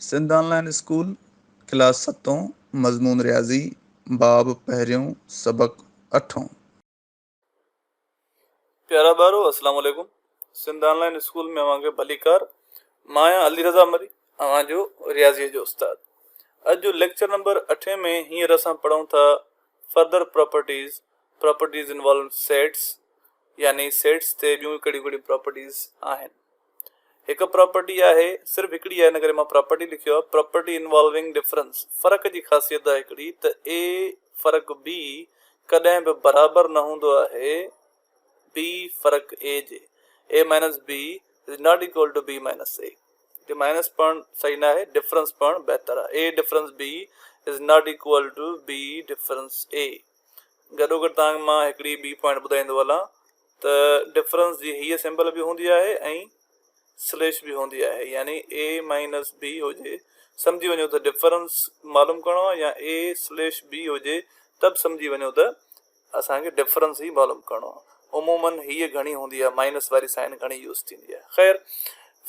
سنڌ آن line school, class ستون، مضمون رياضي، باب پهريون، سبق اٺون. پيارا ٻارو السلام عليڪم سنڌ آن لائين اسڪول ۾ اوهان کي ڀليڪار. مان آهيان علي رضا مري، اوهان جو رياضي جو استاد. اڄ جو ليڪچر نمبر اٺين ۾ هينئر اسان پڙهون ٿا further properties, properties involving sets, يعني سيٽس تي ٻيون ڪهڙيون ڪهڙيون پراپرٽيز آهن. هڪ پراپرٽي آهي، صرف هڪڙي آهي ان ڪري مان پراپرٽي لکيو آهي، پراپرٽي انوالونگ ڊفرنس، فرق جي خاصيت آهي هڪڙي ته اي فرق بي ڪڏهن به برابر نه هوندو آهي بي فرق اي جي، A minus B is not equal to B minus A, هتي مائنس پڙهڻ صحيح نه آهي، ڊفرنس پڙهڻ بهتر آهي، A difference B is not equal to B difference A. گڏوگڏ توهان کي مان هڪڙي ٻي پوائنٽ ٻڌائيندو هلان ته ڊفرنس جي هيء سمبل به هوندي آهي ۽ سليش به هوندي آهي، يعني اي مائنس بي هجي سمجهي وڃو ته ڊفرنس معلوم ڪرڻو آهي، يا اي سليش بي هجي ته به سمجهي وڃو ته اسان کي ڊفرنس ئي معلوم ڪرڻو آهي. عموماً هيء گهڻي هوندي آهي، مائنس واري سائن گهڻي يوز ٿيندي آهي. خير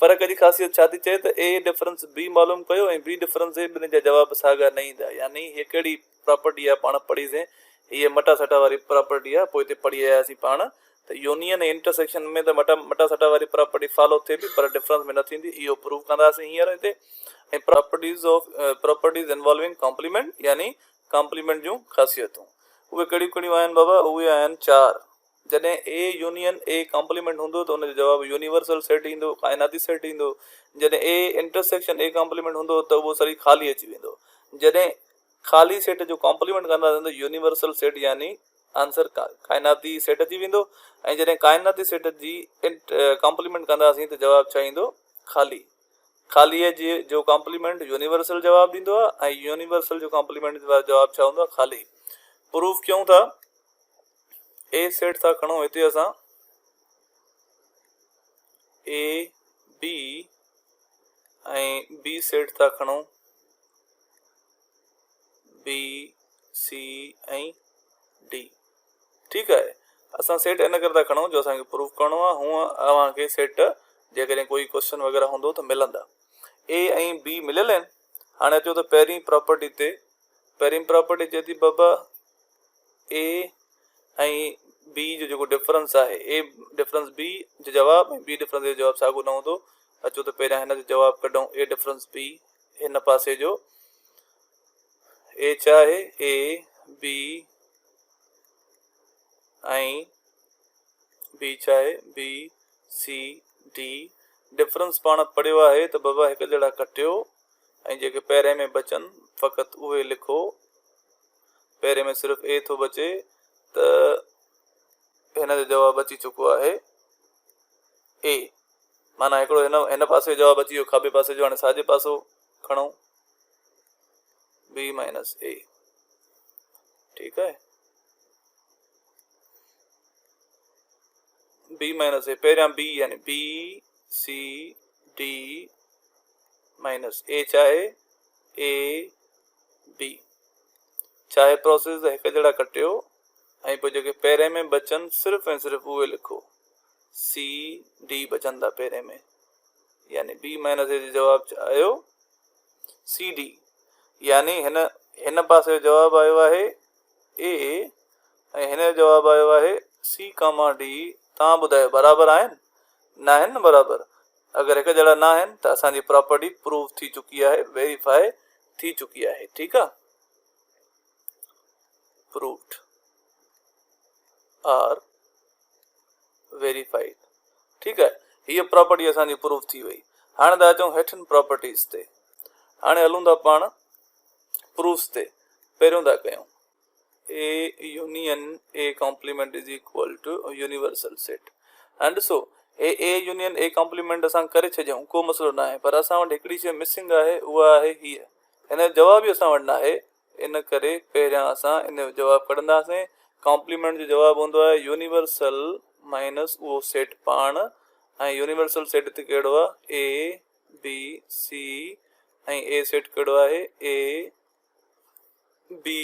فرق جي خاصيت ڇا ٿي چئي ته اي ڊفرنس بي معلوم ڪيو ۽ بي ڊفرنس اي، ٻنهي جا جواب ساڳا نه ايندا، يعني هيء ڪهڙي پراپرٽي آهي پاڻ پڙهيسين، هيء مٽا سٽا واري پراپرٽي آهي، پوء هتي پڙهي آياسين پاڻ ته يونين ۽ انٽرسيڪشن ۾ ته مٽا مٽا سٽا واري پراپرٽي فالو ٿئي پئي پر ڊفرنس ۾ نه ٿيندي، اهو پروف ڪنداسين هينئر هتي. ۽ properties of properties involving complement يعني ڪامپليمينٽ جون خاصيتون اهي ڪهڙيون ڪهڙيون آهن بابا؟ اهي آهن چار. جڏهن اي يونين اي ڪامپليمينٽ هوندو ته ان جو جواب يونيورسل سيٽ ايندو، ڪائناتي سيٽ ايندو. جڏهن اي انٽرسيڪشن اي ڪامپليمينٽ هوندو ته اهو سري خالي اچي ويندو. جڏهن خالي سيٽ جو ڪامپليمينٽ ڪنداسين ته يونيورسل سيٽ يعني آنسر ڪائناتي سيٽ اچي ويندو ۽ جڏهن ڪائناتي سيٽ جي ڪامپليمينٽ ڪنداسين ته جواب ڇا ايندو؟ خالي. خاليء جي جو ڪامپليمينٽ يونيورسل جواب ڏيندو آهي ۽ يونيورسل جو ڪامپليمينٽ جواب ڇا هوندو آهي؟ خالي. پروف ڪيون ٿا. اي سيٽ ٿا کڻون هتي اسان اي بي ۽ بي سيٽ ٿا کڻون بي سي ۽ ڊي. ٺيڪ آهي، اسان سيٽ ان ڪري ٿا کڻون جو اسان کي پروف ڪرڻو آهي. هونء اوهان کي سيٽ جيڪڏهن ڪوئي ڪوشچن وغيره هوندو ته ملندا. اي ۽ بي مليل آهن. هاڻي اچو ته پهرين پراپرٽي تي. پهرين پراپرٽي چئي ٿي بابا اي ۽ بي جو جيڪو ڊفرنس آهي، اي ڊفرنس بي جو جواب ۽ بي ڊفرنس اي جو جواب ساڳو نه هوندو. اچو ته پهريان هن جو جواب ڪڍون. اي ڊفرنس بي هن پاسي جو اي ڇا آهي؟ اي بي ۽ بي ڇا آهي؟ بي سي ڊي. ڊفرنس پاڻ پڙهيو آهي ته بابا هڪ جهڙا ڪٽيو ۽ جيڪي پهرين ۾ بچن فقط اهي لکو. پهرين ۾ صرف اي ٿو بچي ته هن جو جواب اچي چڪو آهي اي، معنيٰ هڪڙو هن هن پاسي جو جواب اچي ويو کاٻي پاسي جو. هاڻي ساڄي پاسو کڻو بي مائنس اي. ٺيڪ آهي، بي مائنس اي پهريان بي يعني بي سي ڊي مائنس اي ڇا آهي؟ اي بي. ڇا آهي پروسيس؟ هڪ جهڙا ڪٽيو ۽ پوء جيڪي پهرين ۾ بچن صرف ۽ صرف اهي لکو. سي ڊي بچن ٿا پهرين ۾، يعني بي مائنس اي جو جواب آيو سي ڊي، يعني هن هن پاسي جو جواب آيو آهي اي ۽ هن جو جواب آيو آهي سي ڪاما ڊي. توهان ٻڌايو برابر آهن؟ نه آهن نه برابر. اگر هڪ جهڙا نه آهن ته اسان جي پراپرٽي پروف ٿي چڪي آهي، ويريفائي ٿي چڪي آهي. ٺيڪ آهي، پروفڊ آر ويريفائيڊ. ٺيڪ آهي، هيء پراپرٽي اسان جي پروف ٿي وئي. هاڻي ٿا اچون هيٺين پراپرٽيز تي. هاڻي هلون ٿا پاڻ پروفس تي. پهريون ٿا ڪيون A union A complement is equal to universal set. هاڻي ڏسو هي اي يونين اي ڪامپليمينٽ اسان ڪري ڇڏيائون ڪو مسئلو ناهي، پر اسان وٽ هڪڙي شيء مسنگ آهي، اها آهي هيء. هن جو جواب ئي اسان وٽ ناهي، ان ڪري پهريان اسان ان جو جواب ڪڍنداسين. ڪامپليمينٽ جو جواب هوندو آهي يونيورسل مائنس اهو سيٽ پاڻ، ۽ يونيورسل سيٽ هتي ڪهڙو آهي؟ اي بي سي، ۽ اي سيٽ ڪهڙو آهي؟ اي بي،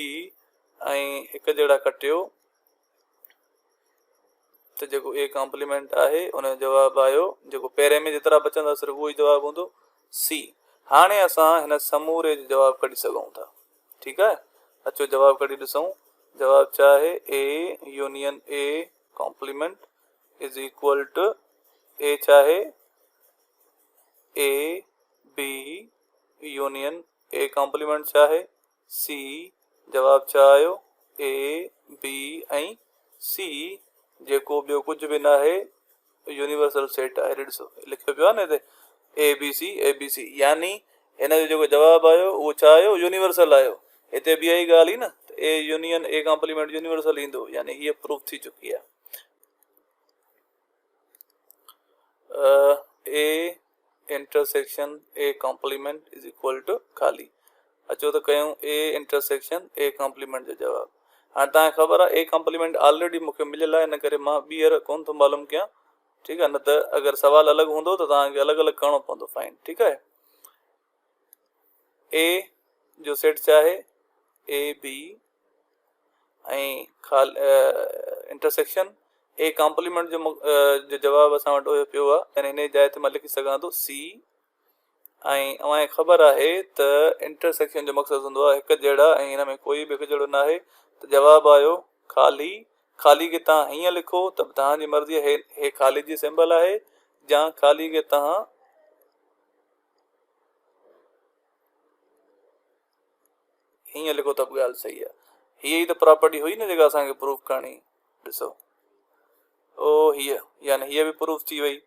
۽ هڪ جهڙا ڪٽيو ته جيڪو اي ڪامپليمينٽ آهي ان جو جواب آيو جيڪو پهرين ۾ جيترا بچندا صرف اهو ئي جواب هوندو سي. هاڻي اسان هن سموري جو جواب ڪڍي سگهون ٿا. ٺيڪ آهي، اچو جواب ڪڍي ڏسون. جواب ڇا آهي؟ A union A complement is equal to A ڇا آهي؟ A B union A complement ڇا آهي؟ سي. جواب ڇا آيو؟ اي بي ۽ سي، جيڪو ٻيو ڪجهه به ناهي يونيورسل سيٽ آهي. ڏسو لکيو پيو آهي نه هتي A B C A B C, يعني هن جو جيڪو جواب آيو اهو ڇا آيو؟ يونيورسل آيو. هتي به اها ئي ڳالهه هئي نه ته A union A complement universal ايندو، يعني هيء پروف ٿي چڪي آهي. A intersection A complement is equal to خالي. اچو ته ڪيون اي انٽرسيڪشن اي ڪامپليمينٽ جو جواب. هاڻي توهان کي خبر آهي اي ڪامپليمينٽ آلريڊي مون کي مليل آهي، ان ڪري مان ٻيهر ڪونه ٿو معلوم ڪيان. ٺيڪ آهي، نه ته اگر سوال الڳ هوندو ته توهان کي الڳ الڳ ڪرڻو پوندو فائنڊ. ٺيڪ آهي، اي جو سيٽ ڇا آهي؟ اي بي ۽ انٽرسيڪشن اي ڪامپليمينٽ جو جواب اسان وٽ اهو پيو آهي، يعني هن جي جاء تي مان لکي سگهان ٿو سي. ۽ اوهان کي خبر آهي ته انٽرسيڪشن جو مقصد هوندو آهي هڪ جهڙا، ۽ هن ۾ ڪوئي به هڪ جهڙو ناهي، ته جواب آيو خالي. خالي کي توهان هيئن لکو ته به توهان جي مرضي، هي خالي جي سمبل آهي، يا خالي کي توهان هيئن لکو ته به ڳالهه صحيح آهي. هيء ئي ته پراپرٽي هئي نه جيڪا اسان کي پروف ڪرڻي. ڏسو او هيء، يعني هيء به پروف ٿي وئي.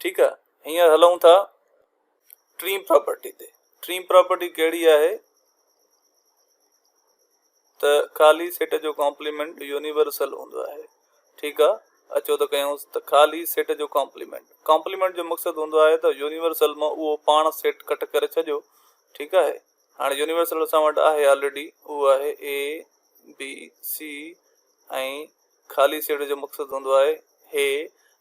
ٺيڪ آهي، هينئر هلون ٿا ٽين پراپرٽي تي. ٽين پراپرٽي ڪهڙي آهي؟ ته خالي سيٽ جو ڪامپليمينٽ يونيورسل هوندو آهي. ٺيڪ آهي، اچو ته ڪيون ته خالي سيٽ جو ڪامپليمينٽ. ڪامپليمينٽ جو مقصد هوندو آهي ته يونيورسل مان اهو پاڻ سيٽ ڪٽ ڪري ڇڏيو. ٺيڪ آهي، هاڻي يونيورسل اسان وٽ آهي آلريڊي، اهو آهي اي بي سي، ۽ خالي سيٽ جو مقصد هوندو آهي هي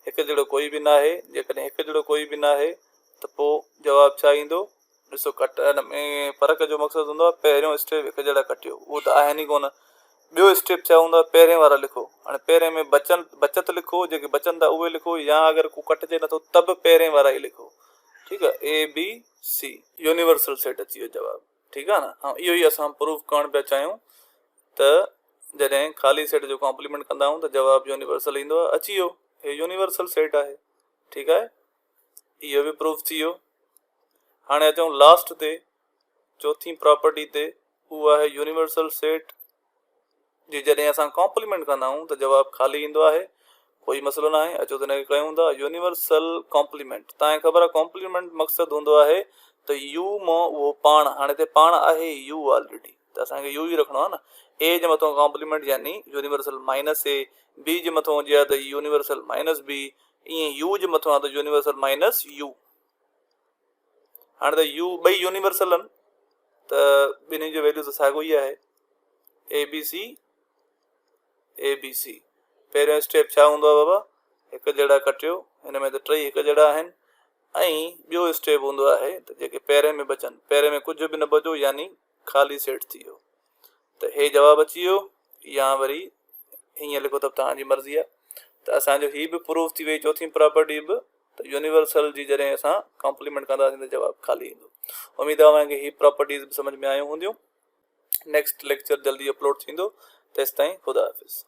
هڪ جهڙو ڪوئي به ناهي. جيڪڏهن هڪ جهڙو ڪوئي به ناهي ته پوء جواب ڇا ايندو؟ ڏسو ڪٽ ان ۾ فرق جو مقصد هوندو آهي پهريون اسٽيپ هڪ جهڙا ڪٽيو، اهو ته آهن ئي ڪونه. ٻيو اسٽيپ ڇا هوندو آهي؟ پهرين وارا لکو. هاڻي پهرين ۾ بچن بچت لکو، جيڪي بچن ٿا اهي لکو، يا اگر ڪو ڪٽجي نٿو ته به پهرين وارا ئي لکو. ٺيڪ آهي، اي بي سي يونيورسل سيٽ اچي ويو جواب. ٺيڪ آهي نه، ۽ اهو ئي اسان پروف ڪرڻ پيا چاهيون ته جڏهن خالي سيٽ جو ڪامپليمينٽ ڪندا آهيون ته جواب يونيورسل ايندو آهي. اچي ويو، هي يونيورسل سيٽ آهي. ٺيڪ آهي، اهو به پروف ٿي ويو. هاڻي اچون لاسٽ تي، چوٿين پراپرٽي تي، اهو آهي يونيورسل سيٽ جي جڏهن اسان ڪامپليمينٽ ڪندا آهيون ته جواب خالي ايندو آهي. ڪوئي مسئلو ناهي، اچو ته هن کي ڪيون ٿا. يونيورسل ڪامپليمينٽ، توهان کي خبر آهي ڪامپليمينٽ مقصد هوندو آهي ته يو مان اهو پاڻ، هاڻي هتي پاڻ آهي يو آلريڊي، ته اسان کي يو ئي رکڻو آهي نه. اي جي مٿان ڪامپليمينٽ يعني يونيورسل مائنس اي، بي جي مٿان هجي ها ته يونيورسل مائنس بي، ائين يو جي مٿان آهي ته يونيورسل مائنس يو. هاڻي ته يو ٻئي يونيورسل آهن ته ٻنهي جو ويليو ته ساڳيو ئي آهي، اي بي سي اي بي سي. پهريون اسٽيپ ڇا هوندو آهي بابا؟ هڪ جهڙا ڪٽيو، هن ۾ ته ٽئي هڪ جهڙا آهن. ۽ ٻيو اسٽيپ هوندو آهي ته جيڪي پهرين ۾ بچن، پهرين ۾ ڪجهه به نه بچو، يعني خالي سيٽ ٿي ويو، ته هي جواب اچي ويو، يا وري هيئن لکو ته به توهان جي مرضي آهي. ته اسان جو هي به پروف ٿي وئي چوٿين پراپرٽي به، ته يونيورسل جي جڏهن اسان ڪامپليمينٽ ڪنداسين ته جواب خالي ايندو. اميد آهي اوهان کي هي پراپرٽيز به سمجهه ۾ آيون هونديون. نيڪسٽ ليڪچر جلدي اپلوڊ ٿيندو، تيستائين خدا حافظ.